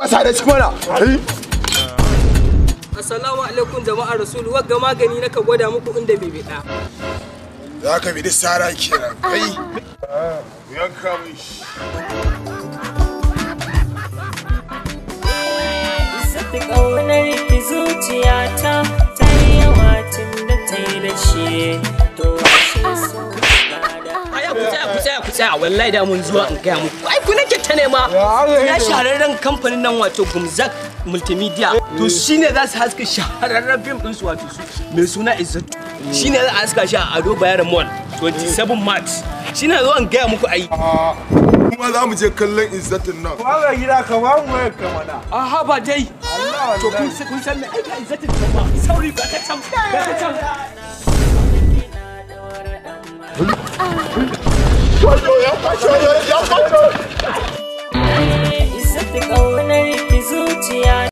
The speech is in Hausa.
Wasa da cikin mana. Assalamu alaikum jama'ar Rasulu, wagga magani naka gwada muku inda bai bida. Za ka bi sara kenan. Kai. Yanka mai shi. Sati ƙaunar ki zuciyata ta yi yawa tun da ta yi da shi. To ashe so gada. Aya ku tsaya ku tsaya ku tsaya wallahi da mun zuwa in gaya muku. Ai ku nake ta nema. Ya shahararren kamfanin nan wato Gumzak Multimedia. To shine za su haska shahararren fim din su wato su mai suna Izzatu. Shine za a haska shi a Ado Bayero Mall 27 March. Shine zo in gaya muku ai. Kuma za mu je kallon Izzatin nan. Ba gida ka ba mu wayar ka mana. Aha ba dai. To kun san me aika Izzatin ta ba. Sauri ba ta can ba ta can. Wayo ya kwashe wayo.